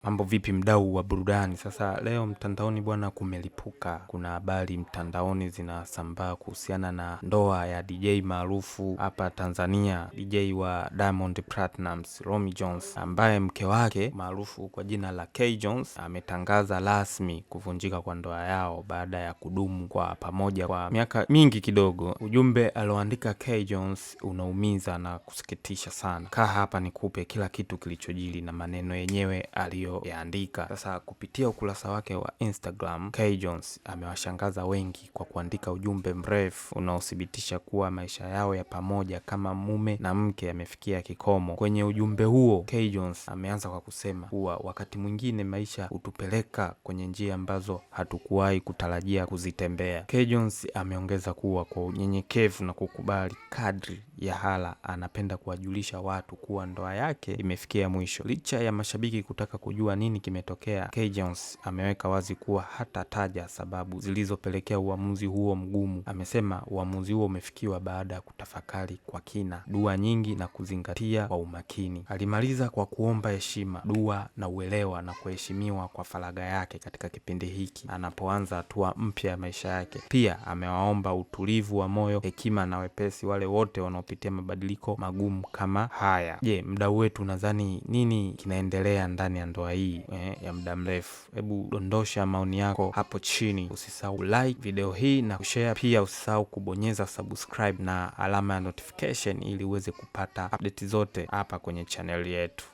Mambo vipi mdau wa burudani? Sasa leo mtandaoni bwana, kumelipuka. Kuna habari mtandaoni zinasambaa kuhusiana na ndoa ya DJ maarufu hapa Tanzania, DJ wa Diamond Platnumz, Romy Jones, ambaye mke wake maarufu kwa jina la K Jones ametangaza rasmi kuvunjika kwa ndoa yao baada ya kudumu kwa pamoja kwa miaka mingi kidogo. Ujumbe alioandika K Jones unaumiza na kusikitisha sana. Kaa hapa nikupe kila kitu kilichojiri na maneno yenyewe aliyoyaandika. Sasa kupitia ukurasa wake wa Instagram, K Jones amewashangaza wengi kwa kuandika ujumbe mrefu unaothibitisha kuwa maisha yao ya pamoja kama mume na mke yamefikia kikomo. Kwenye ujumbe huo, K Jones ameanza kwa kusema kuwa wakati mwingine maisha hutupeleka kwenye njia ambazo hatukuwahi kutarajia kuzitembea. K Jones ameongeza kuwa kwa unyenyekevu na kukubali kadri ya hala, anapenda kuwajulisha watu kuwa ndoa yake imefikia mwisho. Licha ya mashabiki kutaka kujua nini kimetokea, K Jones ameweka wazi kuwa hatataja sababu zilizopelekea uamuzi huo mgumu. Amesema uamuzi huo umefikiwa baada ya kutafakari kwa kina, dua nyingi na kuzingatia kwa umakini. Alimaliza kwa kuomba heshima, dua na uelewa na kuheshimiwa kwa faragha yake katika kipindi hiki anapoanza hatua mpya ya maisha yake. Pia amewaomba utulivu wa moyo, hekima na wepesi wale wote wanaopitia mabadiliko magumu kama haya. Je, mdau wetu unadhani nini kinaendelea ndani ya ndoa hii ya muda mrefu? Hebu dondosha maoni yako hapo chini. Usisahau like video hii na kushare. Pia usisahau kubonyeza subscribe na alama ya notification ili uweze kupata update zote hapa kwenye channel yetu.